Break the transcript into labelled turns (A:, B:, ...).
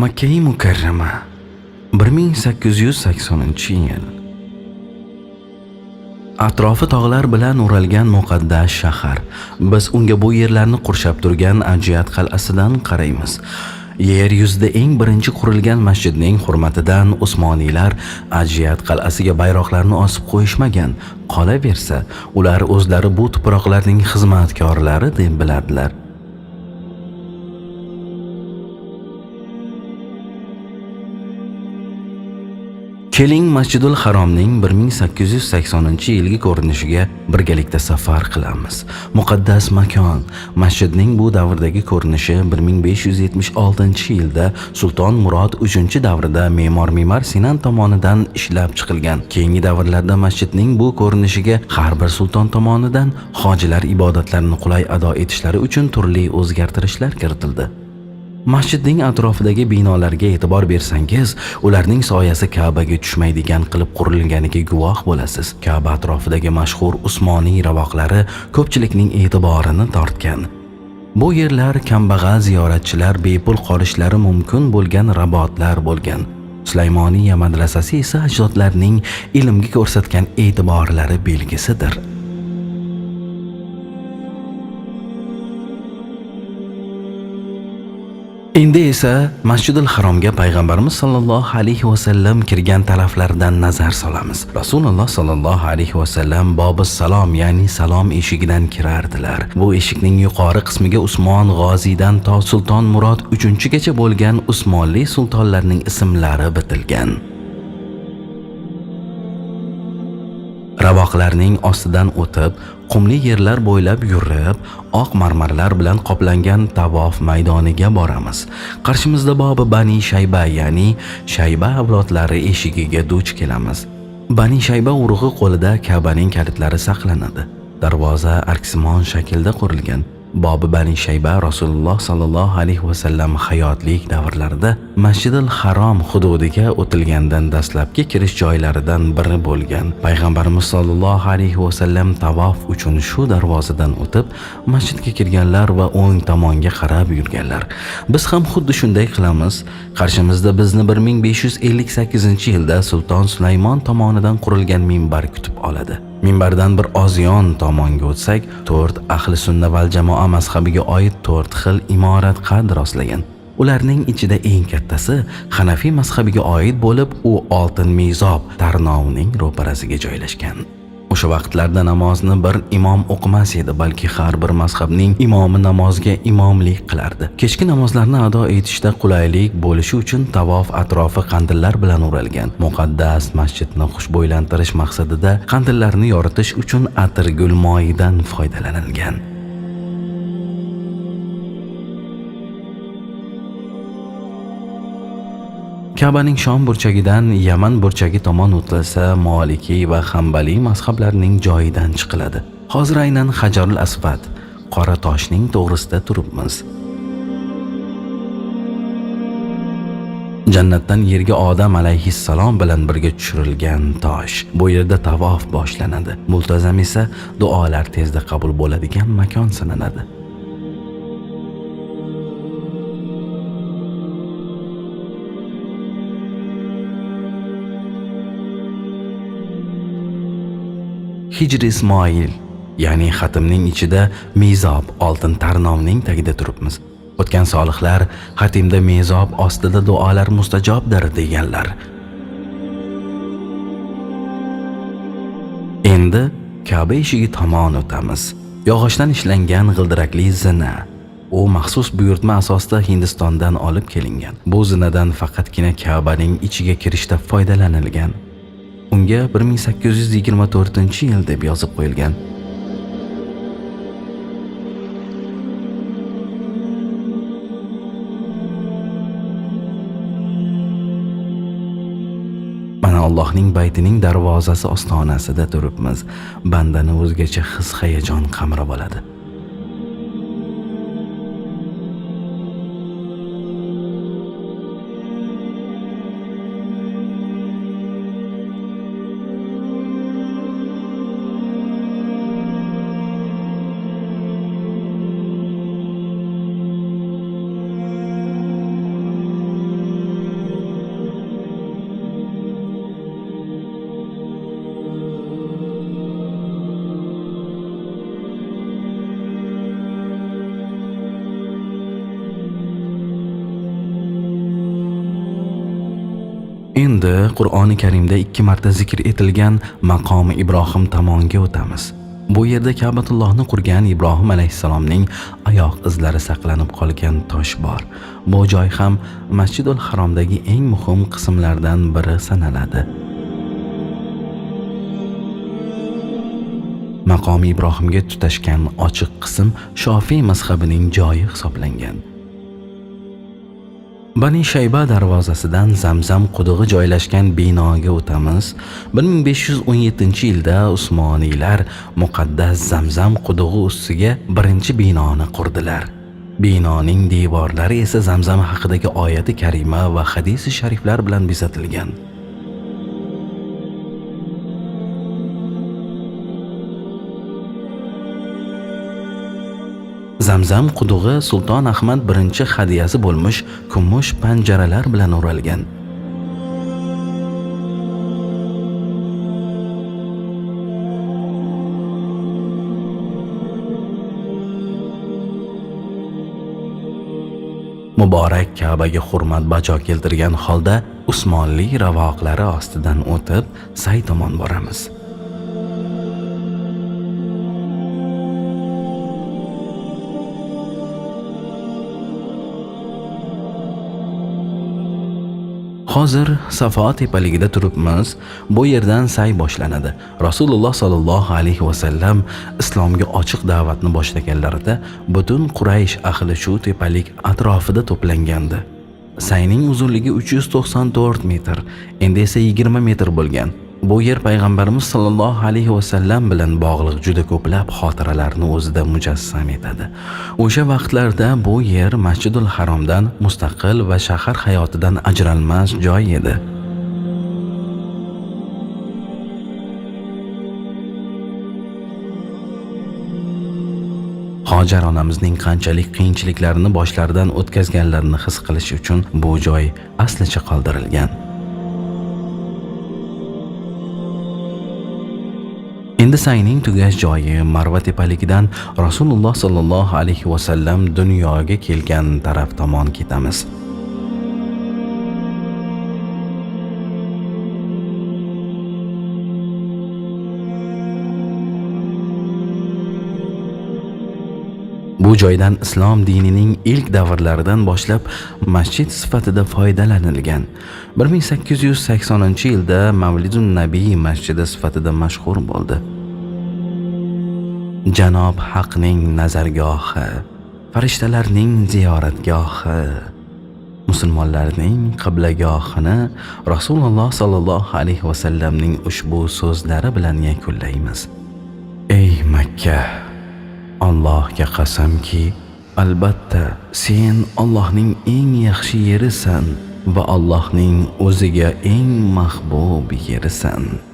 A: Makkai Mukarrama 1880-yil. Atrofi tog'lar bilan o'ralgan muqaddas shahar. Biz unga bu yerlarni qurshab turgan Ajiyat qal'asidan qaraymiz. Yer yuzida eng birinchi qurilgan masjidning hurmatidan Usmoniylar Ajiyat qal'asiga bayroqlarni osib qo'yishmagan. Qolaversa, ular o'zlari bu tuproqlarning xizmatkorlari deb bilardilar. Keling, Masjidul Haromning 1880-yilgi ko'rinishiga birgalikda safar qilamiz. Muqaddas makon, masjidning bu davrdagi ko'rinishi 1576-yilda Sulton Murod 3 davrida me'mor Mimar Sinan tomonidan ishlab chiqilgan. Keyingi davrlarda masjidning bu ko'rinishiga har bir sulton tomonidan hojilar ibodatlarini qulay ado etishlari uchun turli o'zgartirishlar kiritildi. Masjidning atrofidagi binolarga e'tibor bersangiz, ularning soyasi Ka'baga tushmaydigan qilib qurilganiga guvoh bo'lasiz. Ka'ba atrofidagi mashhur Usmoniy ravoqlari ko'pchilikning e'tiborini tortgan. Bu yerlar kambag'al ziyoratchilar bepul qolishlari mumkin bo'lgan rabotlar bo'lgan. Sulaymoniya madrasasi esa ajdodlarning ilmga ko'rsatgan e'tiborlari belgisidir. Endi esa Masjidul Haromga payg'ambarimiz sollallohu alayhi va sallam kirgan taraflardan nazar solamiz. Rasululloh sollallohu alayhi va sallam Bobus Salom, ya'ni salom eshigidan kirardilar. Bu eshikning yuqori qismiga Usmon G'oziydan to Sulton Murod 3-gacha bo'lgan Usmonli sultonlarning ismlari bitilgan. Ravoqlarning ostidan o'tib, qumli yerlar bo'ylab yurib, oq marmarlar bilan qoplangan tavof maydoniga boramiz. Qarshimizda Bobi Bani Shayba, ya'ni Shayba avlodlari eshigiga duch kelamiz. Bani Shayba urug'i qo'lida Ka'baning kalitlari saqlanadi. Darvoza arksimon shaklda qurilgan. Bobi Bani Shayba Rasululloh sallallohu alayhi va sallam hayotlik davrlarida Masjidil Harom hududiga o'tilgandan dastlabki kirish joylaridan biri bo'lgan. Payg'ambarimiz sallallohu alayhi va sallam tavof uchun shu darvozadan o'tib, masjidga kirganlar va o'ng tomonga qarab yurganlar. Biz ham xuddi shunday qilamiz. Qarshimizda bizni 1558-yilda Sulton Sulaymon tomonidan qurilgan minbar kutib oladi. Minbardan bir oz yon tomonga o'tsak, 4 ahli sunna val jamoa mazhabiga oid 4 xil imorat qad rostlagan. Ularning ichida eng kattasi Hanafiy mazhabiga oid bo'lib, u oltin mizob tarnovining ro'parasiga joylashgan. O'sha vaqtlarda namozni bir imom o'qimas edi, balki har bir mazhabning imomi namozga imomlik qilardi. Kechki namozlarni ado etishda qulaylik bo'lishi uchun tavof atrofi qandillar bilan o'ralgan. Muqaddas masjidni xushbo'ylantirish maqsadida qandillarni yoritish uchun atirgul moyidan foydalanilgan. Ka'baning Shom burchagidan Yaman burchagi tomon o'tilsa, Maliki va Hanbali mazhablarining joyidan chiqiladi. Hozir aynan Hajarul Asvad, qora toshning to'g'risida turibmiz. Jannatdan yerga Odam alayhissalom bilan birga tushirilgan tosh. Bu yerda tavof boshlanadi. Multazam esa duolar tezda qabul bo'ladigan makon sanaladi. Hijr Ismoil, ya'ni xatimning ichida mizob oltin tarnovning tagida turibmiz. O'tgan solihlar xatimda mizob ostida duolar mustajobdir deganlar. Endi Ka'ba eshigi tomon o'tamiz. Yog'ochdan ishlangan g'ildirakli zina. U maxsus buyurtma asosida Hindistondan olib kelingan. Bu zinadan faqatgina Ka'baning ichiga kirishda foydalanilgan. Unga 1824-yil deb yozib qo'yilgan. Mana Allohning baytining darvozasi ostonasida turibmiz. Bandani o'zgacha his-hayajon qamrab oladi. Endi Qur'oni Karimda 2 marta zikr etilgan maqomi Ibrohim tomonga o'tamiz. Bu yerda Ka'batullohni qurgan Ibrohim alayhissalomning oyoq izlari saqlanib qolgan tosh bor. Bu joy ham Masjidul Haromdagi eng muhim qismlardan biri sanaladi. Maqomi Ibrohimga tutashgan ochiq qism Shofiy mazhabining joyi hisoblangan. Bani Shayba darvozasidan Zamzam qudug'i joylashgan binoga o'tamiz. 1517-yilda Usmoniylar muqaddas Zamzam qudug'i ustiga birinchi binoni qurdilar. Binoning devorlari esa Zamzam haqidagi oyati karima va hadisi shariflar bilan bezatilgan. Zamzam qudug'i Sulton Ahmad I hadiyasi bo'lmish kumush panjaralar bilan o'ralgan. Muborak Ka'baga hurmat bajo keltirgan holda Usmonli ravoqlari ostidan o'tib, say tomon boramiz. Hozir Safo tepaligida turibmiz. Bu yerdan say boshlanadi. Rasululloh sallallohu alayhi va sallam islomga ochiq da'vatni boshlaganlarida butun Quraysh ahli shu tepalik atrofida to'plangandi. Sayning uzunligi 394 metr, endi esa 20 metr bo'lgan. Bu yer payg'ambarimiz sallallohu alayhi va sallam bilan bog'liq juda ko'plab xotiralarni o'zida mujassam etadi. O'sha vaqtlarda bu yer Masjidul Haromdan mustaqil va shahar hayotidan ajralmas joy edi. Hojar onamizning qanchalik qiyinchiliklarni boshlaridan o'tkazganlarini his qilish uchun bu joy aslicha qoldirilgan. Endi sayning tugash joyi Marva tepaligidan Rasululloh sallallohu alayhi va sallam dunyoga kelgan taraf tomon ketamiz. Bu joydan islom dinining ilk davrlaridan boshlab masjid sifatida foydalanilgan. 1880-yilda Mavlidun Nabiy masjidi sifatida mashhur bo'ldi. Janob Haqning nazargohi, farishtalarning ziyoratgohi, musulmonlarning qiblagohini Rasululloh sallallohu alayhi va sallamning ushbu so'zlari bilan yakunlaymiz. Ey Makka, Allohga qasamki, albatta sen Allohning eng yaxshi yerisan va Allohning o'ziga eng mahbub yerisan.